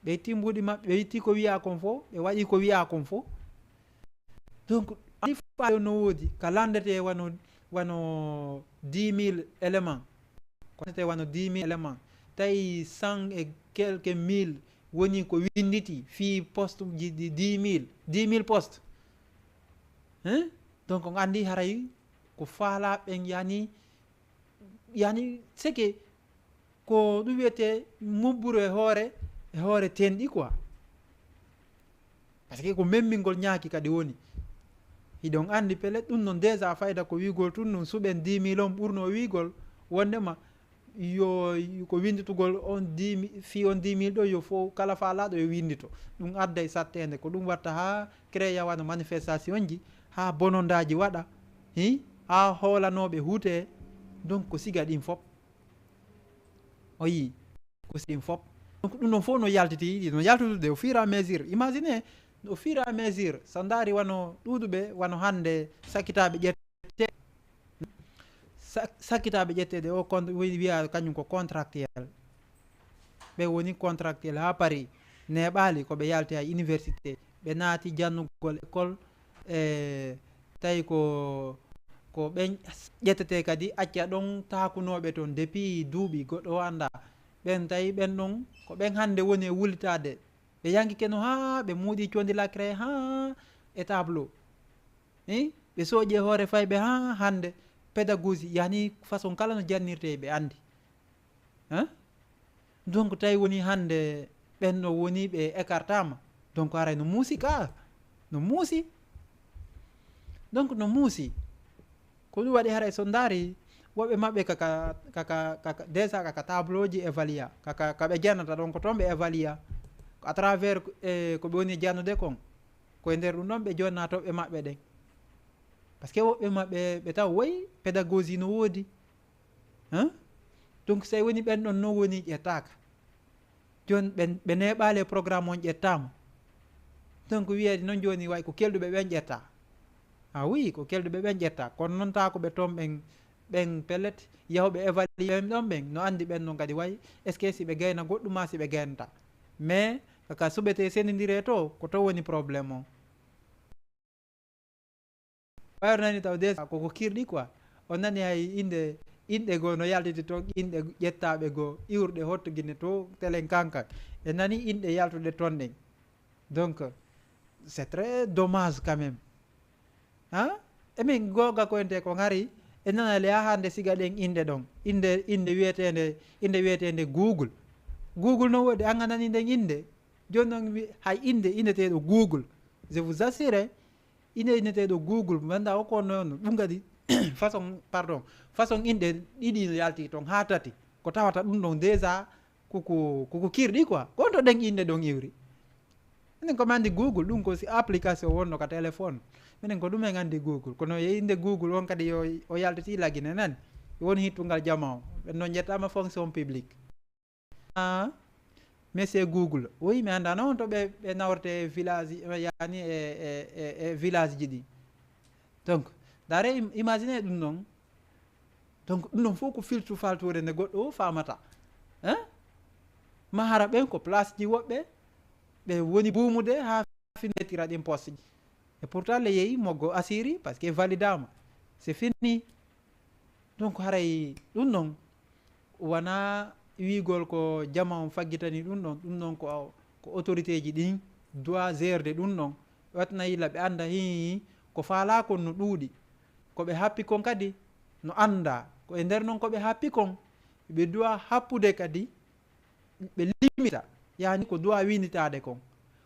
Ɓe itti mbuuɗi maɓɓe, ɓe itti ko wiyaa kon fof, ɓe waɗi ko wiyaa kon fof. Donc, ani fayo no woodi, ka landete wano, wano dix mille éléments. Ko landete wano dix mille éléments. Tawi cent et quelques mille woni ko winnditi fii poste ji ɗi dix mille, dix mille postes. Hein? Donc, on anndi haray ko faalaa ɓen yani, yani, seke ko ɗum wiyetee mubburu e hoore, e hoore tenɗi quoi. Parce que ko memmingol ñaaki kadi woni. Hiɗon anndi pele ɗum non déjà fayda ko wiigol tun non suɓen dix mille on ɓurno wiigol wondema yo, ko winnditugol on dix mille, fii on dix mille ɗo yo fof kala faalaaɗo yo winndito. Ɗum adda e satteende, ko ɗum watta haa créya wano manifestation ji, haa bonondaaji waɗa, hi, haa hoolanooɓe huute, donc ko siga ɗin fof. O yii, ko siga ɗin fof. Donc ɗum ɗon fof no yaltiti, no yaltude au fur et à mesure. Imaginez, au fur et à mesure, so ndaari wano ɗuuɗuɓe, wano hannde sakkitaaɓe ƴette-, sa-, sakkitaaɓe ƴetteede o con-, wi-, wiya kañum ko contractuel. Ɓe woni contractuel haa Paris, neeɓaali ko ɓe yalti hay université, ɓe naati jannugol école, e tawi ko, ko ɓen ƴettete kadi acca ɗon taakunooɓe toon depuis duuɓi goɗɗo o anndaa. Ɓen tawi ɓen ɗon, ko ɓen hannde woni e wullitaade. Ɓe yankike no haa ɓe muudi condi lacré haa e tableau. Hein? Ɓe sooƴi e hoore fayɓe haa hannde. Pédagogie, yani façon kala no jannirtee ɓe anndi. Hein? Donc tawi woni hannde ɓen no woni ɓe écartama, donc haray no muusi ka, no muusi. Donc no muusi. Ko ɗum waɗi haray so ndaari woɓɓe maɓɓe kaka kaka kaka déjà kaka tableau ji évaluer kaka ka ɓe jannata ɗon ko toon ɓe évaluer ko à travers e ko ɓe woni jannude kon, ko e nder ɗum ɗon ɓe jonna toɓɓe maɓɓe ɗen. Parce que woɓɓe maɓɓe ɓe taw woy pédagogie no woodi. Hein? Donc so tawi woni ɓen ɗon non woni ƴettaaka, jooni ɓe neeɓaali e programme on ƴettaama. Donc wiyeede noon jooni way ko kelduɓe ɓen ƴetta. Ah oui, ko kelduɓe ɓen ƴetta, kono noon taa ko ɓe toon ɓen ɓen pellet yahuɓe évaluer ɓen ɗon ɓen no anndi ɓen noon kadi way est ce que si ɓe gayna goɗɗum ma si ɓe gaynata. Mais kaka suɓetee sendindire to ko to woni problème o. Ɓayro nani taw déjà koko kirɗi quoi. On nani hay innde, inɗe goo no yaltiti toon, inɗe ƴettaaɓe goo iwruɗe hotto Gine to telen kankan. E nani inɗe yaltuɗe toon ɗen. Donc c'est très dommage quand même. Hein? Emin googa ko ente ko ngari e nanale haa hannde siga ɗen innde ɗon, innde innde wiyeteende innde wiyeteende google. Google no woodi an a nani nden innde. Jooni noon hay innde inneteeɗo google, je vous assure, ine inneteeɗo google mi annda o ko noon ɗum kadi façon pardon, façon inɗe ɗiɗi no yalti toon haa tati. Ko tawata ɗum ɗon déjà koko koko kirɗi quoi, ko on to ɗen inɗe ɗon iwri. Minen komi anndi google ɗum ko si application wonno ka téléphone. Minen ko ɗum en anndi google kono e innde google on kadi yo o yaltiti lagine nani. Woni hittungal jama o ɓen noon ƴettaama fonction publique. Ah, monsieur google oui mi annda noon to ɓe ɓe nawrete village yani e e e village ji ɗi. Donc dare imagine ɗum noon. Donc ɗum ɗon fof ko filtu faltuure nde goɗɗo o famata. Hein? Ma hara ɓen ko place ji woɓɓe ɓe woni buumude haa finetira ɗin poste ji. Et pourtant le yehi moggo asiri parce que validama c'est fini. Donc haray ɗum ɗon wona wiigol ko jama on faggitani ɗum ɗon ɗum ɗon ko ko autorité ji ɗin doit gerde ɗum ɗon. Watna yila ɓe annda hi ko faalaa kon no ɗuuɗi. Ko ɓe happi kon kadi no annda ko e nder noon ko ɓe happi kon ɓe doit happude kadi ɓe limita yani ko doit winditaade kon.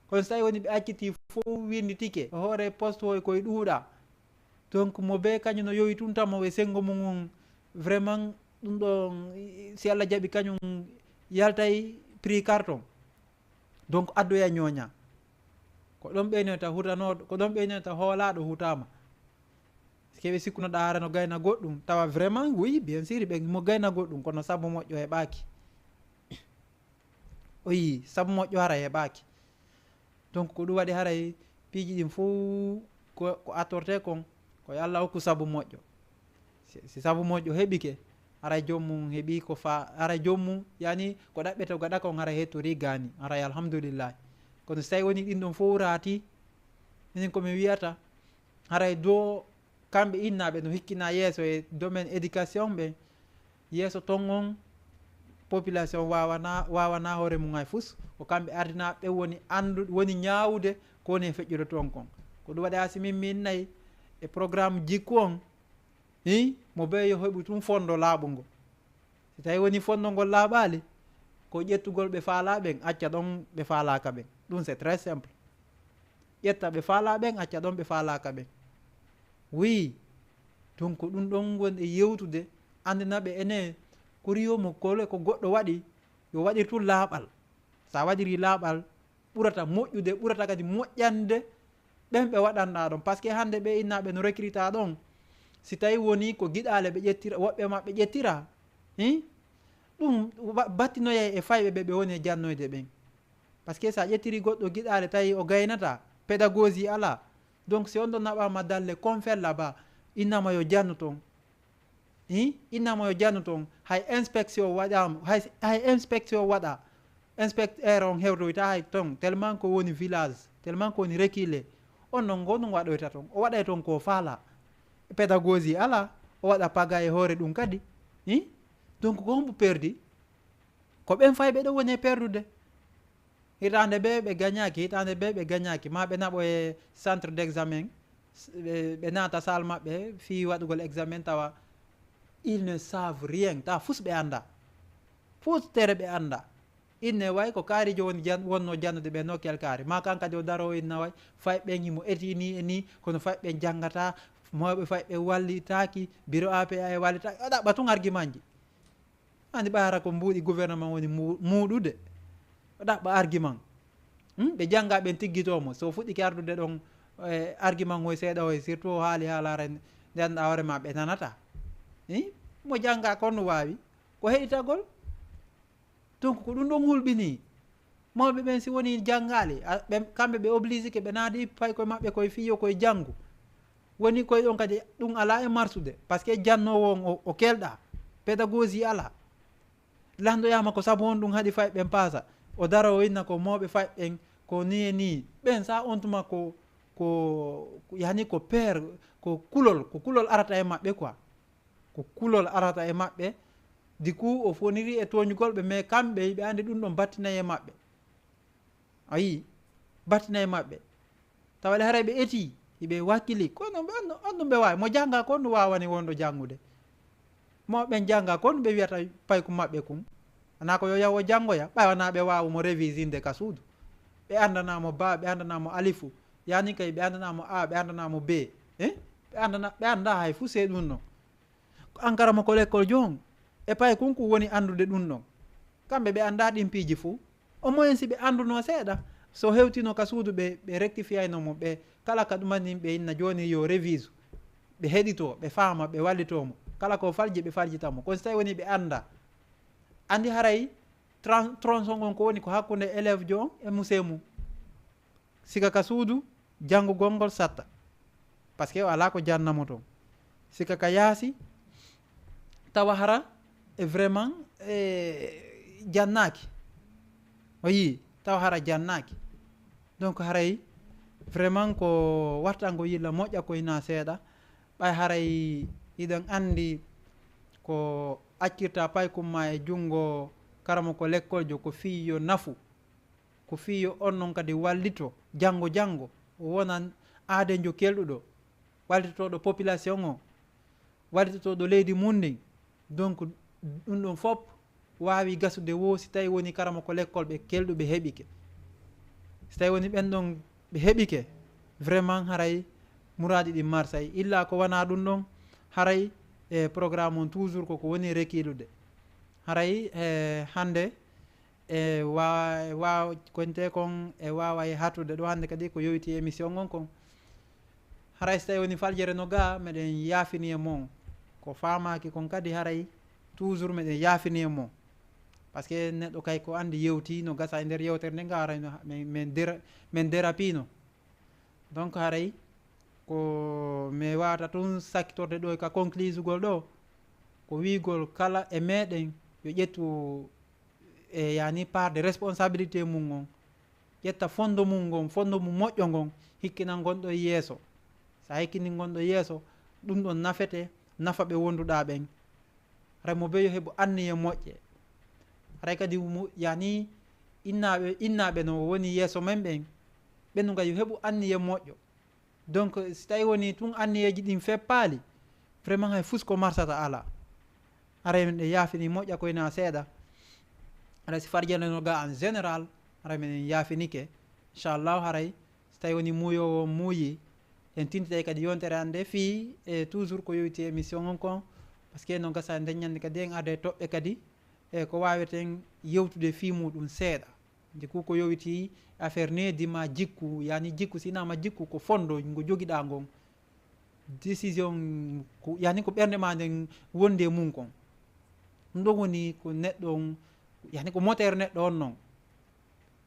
Kono so tawi woni ɓe acciti fof winditike hoore poste hoy koye ɗuuɗa. Donc mo be kañum no yowi tun tamo e senngo mum on vraiment ɗum ɗo si allah jaɓi kañum yaltay prix carton. Donc addoya ñooña ko ɗon ɓeynata hutanooɗo ko ɗon ɓeynata hoolaaɗo hutaama. Keɓe sikkunoɗa hara no gayna goɗɗum tawa vraiment oui bien sûr ɓe mo gayna goɗɗum kono sabu moƴƴo heɓaaki. O yii sabu moƴƴo hara heɓaaki. Donc ko ɗum waɗi haray piiji ɗin fof ko ko attorte kon ko yo allah hokku sabu moƴƴo. Si sabu moƴƴo heɓike haray joom mum heɓi ko fa haray joom mum yani ko ɗaɓɓete gaɗa kon haray hettori gani haray alhamdulillahi. Kono si tawi woni ɗin ɗon fof raati minen komi wiyata haray do kamɓe innaaɓe no hikkina yeeso e domaine éducation ɓe yeeso ton on population wawana wawana hoore mum hay fus ko kamɓe ardinaaɓe ɓe woni anndu woni ñaawude ko woni e feƴƴude toon kon. Ko ɗum waɗi asi min min nayi e programme jikku on hi mo be yo heɓu tun fondo laaɓungo. Si tawi woni fondo ngol laaɓaali ko ƴettugol ɓe faalaa ɓen acca ɗon ɓe faalaaka ɓen. Ɗum c'est très simple. Ƴetta ɓe faalaa ɓen acca ɗon ɓe faalaaka ɓen. Wii donc ɗum ɗon woni e yewtude anndina ɓe ene koriyo mo kole ko goɗɗo waɗi yo waɗir tun laaɓal. So a waɗiri laaɓal ɓurata moƴƴude ɓurata kadi moƴƴande ɓen ɓe waɗanɗa ɗon par ce que hannde ɓe innaaɓe no recruta ɗon. Si tawi woni ko giɗaale ɓe ƴettira woɓɓe maɓɓe ƴettira hi ɗum battinoyay e fayɓe ɓe ɓe woni e jannoyde ɓen. Par ce que so a ƴettiri goɗɗo giɗaale tawi o gaynata pédagogie alaa. Donc si on ɗon naɓama dalle confet là-bas innama yo jannu toon. Hi innama yo jannu toon hay inspection waɗama hay hay inspection waɗa. Inspecteur on hewtoyta hay toon tellement ko woni village tellement ko woni reculé. On noon ko ɗum waɗoyta toon o waɗay toon ko faala. Pédagogie alaa o waɗa paga e hoore ɗum kadi. Hi donc ko hombo perdi? Ko ɓen fayɓe ɗo woni e perdude. Hitaande bee ɓe gañaaki hitaande bee ɓe gañaaki ma ɓe naɓo e centre d' examen. Ɓe naata salle maɓɓe fii waɗugol examen tawa ils ne savent rien tawa fus ɓe annda. Fuu tere ɓe annda. Inne way ko kaari jooni jan-, wonno jannude ɓe nokkel kaari. Ma kan kadi o daro o inna way, fay ɓen himo eti ni e ni, kono fay ɓen janngata, mawɓe fay ɓe wallitaaki, biro A P A e wallitaaki. O ɗaɓɓa tun argument ji. Andi ɓay hara ko mbuuɗi gouvernement woni mu-, muuɗude. O ɗaɓɓa argument. Hmm? Ɓe jannga ɓen tiggitoo mo. So fuɗɗike ardude ɗon, eh, argument hoy seeɗa hoy, surtout o haali haalaare nde annda hoore ma ɓe nanata. Eh? Mo jannga kon no waawi. Ko heɗitagol. Donc ko ɗum ɗon hulɓini. Mawɓe ɓen si woni janngaali, a, ɓe, kamɓe ɓe obligé ke ɓe naadi pay koye maɓɓe koye fiyo koye janngu. Woni koye ɗon kadi ɗum alaa e marsude. Parce que jannoowo on o, o kelɗa. Pédagogie alaa. Landoyaama ko sabu on ɗum haɗi fay ɓen paasa. O dara o inna ko mawɓe fay ɓen ko ni e ni. Ɓen sa on tuma ko, ko, yani ko peur, ko kulol, ko kulol arata e maɓɓe quoi. Ko kulol arata e maɓɓe. Du coup, o foniri e tooñugol ɓe, mais kamɓe, ɓe andi ɗum ɗon battinay e maɓɓe. A yii? Battinay e maɓɓe. Tawa le haray ɓe eti, hiɓe wakkili. Kono ɓe on, on ɗum ɓe waawi. Mo jannga kon no waawani wonɗo janngude. Mo ɓen jannga kon ɓe wiyata payku maɓɓe kun. Ana ko yo yaw o janngoya, ɓay wona ɓe waawu mo révisinde ka suudu. Ɓe andana mo ba, ɓe andana mo alifu. Yani kay ɓe andana mo a, ɓe andana mo be. Eh? Ɓe andana, ɓe anda hay fu se ɗum no. Ko an karamoko lekkol jon, e pay kun kun woni andude ɗum ɗon. Kamɓe ɓe anda ɗin piiji fu. Au moins si ɓe anduno seeɗa, so hewtino ka suudu ɓe, ɓe rectifiayno mo, ɓe kala ka ɗumanin ɓe inna jooni yo revise. Ɓe heɗito, ɓe faama, ɓe wallito mo. Kala ko falji, ɓe faljita mo. Kono si tawi woni ɓe anda. Andi haray tran-, tronçon on ko woni ko hakkunde élève jo on e musée mum. Sika ka suudu, janngugol ngol satta. Parce que o alaa ko jannamo toon. Sika ka yaasi, tawa hara e vraiment, e, jannaaki. O yii, tawa hara jannaaki. Donc haray vraiment ko wattango yilla moƴƴa ko ina seeɗa. Ɓay haray iɗen anndi ko accirta paykum ma e junngo karamoko lekkoljo ko fii yo nafu. Ko fii yo on non kadi wallito janngo janngo, o wonan aadenjo kelɗuɗo, wallitotooɗo population o, wallitotooɗo leydi mum ndin. Donc, ɗum ɗon fof waawi gasude wo si tawi woni karamoko lekkol ɓe kelɗuɓe heɓike. Si tawi woni ɓen ɗon ɓe heɓike, vraiment haray muraadi ɗin marsay. Illa ko wana ɗum ɗon, haray e programme on toujours koko woni rekilude. Haray e hannde e wa-, e wa-, konte kon e waaway hatude ɗo hannde kadi ko yowitii émission on kon. Haray so tawi woni faljere no ga, meɗen yaafini e mon. Ko faamaaki kon kadi haray toujours meɗen yaafini e mon. Parce que neɗɗo kay ko anndi yewti no gasa e nder yewtere nde ga haray no ha-, men, men dera-, men derapino. Donc haray ko mi waawata tun sakkitorde ɗo ka conclusugol ɗo, ko wiigol kala e meɗen yo ƴettu e yani part de responsabilité mum on, ƴetta fondo mum ngon, fondo mum moƴƴo ngon, hikkinan gonɗo yeeso. Sa hikkini gonɗo yeeso, ɗum ɗon nafete, nafa ɓe wonduɗa ɓen. Haray mo ɓe yo heɓu anniye moƴƴe. Haray kadi mo, yani innaaɓe, innaaɓe no woni yeeso men ɓen, ɓen ɗum kadi yo heɓu anniye moƴƴo. Donc, si tawi woni tun anniyeeji ɗin feppaali, vraiment hay fus ko marsata ala. Haray men ɗe yaafini moƴƴa koyna seeɗa. Haray si farjande no ga en général, haray men en yaafinike. Inchallahu haray, si tawi woni muuyowo muuyi, en tintitay kadi yontere hannde fii, e toujours ko yowiti émission on kon, parce que no gasa nden ñande kadi en arde toɓɓe kadi, e ko waaweten yewtude fii muɗum seeɗa. Nde ku ko yowiti affaire needi ma jikku, yani jikku, si inama jikku ko fondo ngo jogiɗa ngon. Décision, ko, yani ko ɓernde ma nden wondi e mum kon. Ɗum ɗon woni ko neɗɗo on, yani ko moteur neɗɗo on non.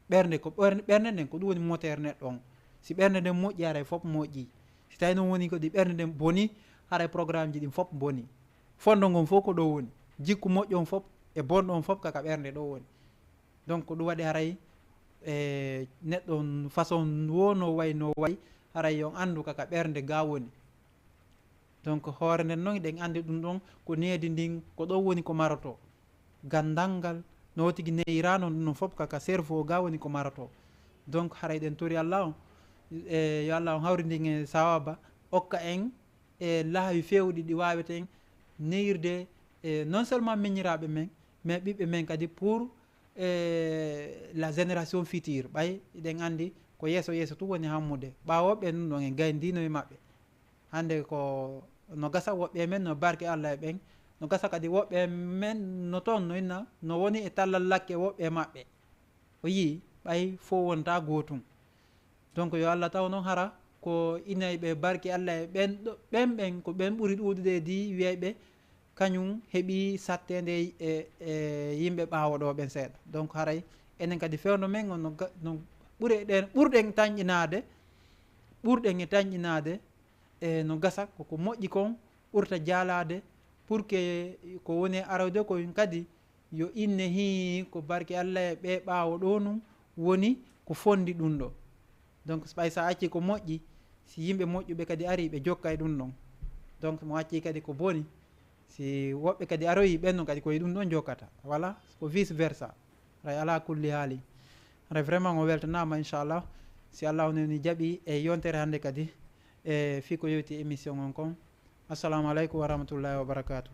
Ɓernde ko, ɓernde, ɓernde nden ko ɗum woni moteur neɗɗo on. Si ɓernde nden moƴƴi, haray fof moƴƴi. Si tawi noon woni ko ɗi ɓernde nden boni, haray programme ji ɗin fof boni. Fondo ngon fof ko ɗo woni. Jikku moƴƴo on fof e bonɗo on fof kaka ɓernde ɗo woni. Donc ko ɗum waɗi haray, e, neɗɗo on façon wo no way, no way, haray on anndu kaka ɓernde ga woni. Donc hoore nden noon eɗen anndi ɗum ɗon ko needi ndin ko ɗo woni ko maroto. Ganndal ngal no tigi neyirano ɗum ɗon fof kaka cerveau ga woni ko maroto. Donc haray ɗen tori Allah on, e, yo Allah on hawri ndin e sawaba, okka en e laawi feewɗi ɗi waaweten neyirde e non seulement miñiraaɓe men, mais ɓiɓɓe men kadi pour e la génération future, ɓay eɗen anndi ko yeeso yeeso tun woni hammude. Ɓaawo ɓen ɗon en gayndino e maɓɓe. Hannde ko no gasa woɓɓe men no barke Allah e ɓen, no gasa kadi woɓɓe men no toon no inna no woni e tallal lakke woɓɓe maɓɓe. O yii ɓay fof wonta gootum. Donc yo Allah taw noon hara ko inayɓe barke Allah e ɓen ɗo, ɓen ɓen ko ɓen ɓuri ɗuuɗude e di wiyayɓe kañum heɓi satteende e, e yimɓe ɓaawo ɗo ɓen seeɗa. Donc haray enen kadi fewndo men on no ga-, no ɓuri ɗen, ɓurɗen tanƴinaade, ɓurɗen e tanƴinaade e no gasa koko moƴƴi kon ɓurta jaalaade pour que ko woni arode ko kadi yo inne hii ko barke Allah e ɓe ɓaawo ɗo nun woni ko fondi ɗum ɗo. Donc so ɓay sa acci ko moƴƴi, si yimɓe moƴƴuɓe kadi ari ɓe jokka e ɗum ɗon. Donc mo acci kadi ko boni, si woɓɓe kadi aroyi ɓen non kadi koye ɗum ɗon jokkata. Voilà, ko vice versa. Ray ala kulli haali. Ray vraiment o weltanaama inchallah. Si Allah o newni jaɓi e yontere hannde kadi e fii ko yewti émission on kon. Assalamu aleykum wa rahmatullahi wa barakatuh.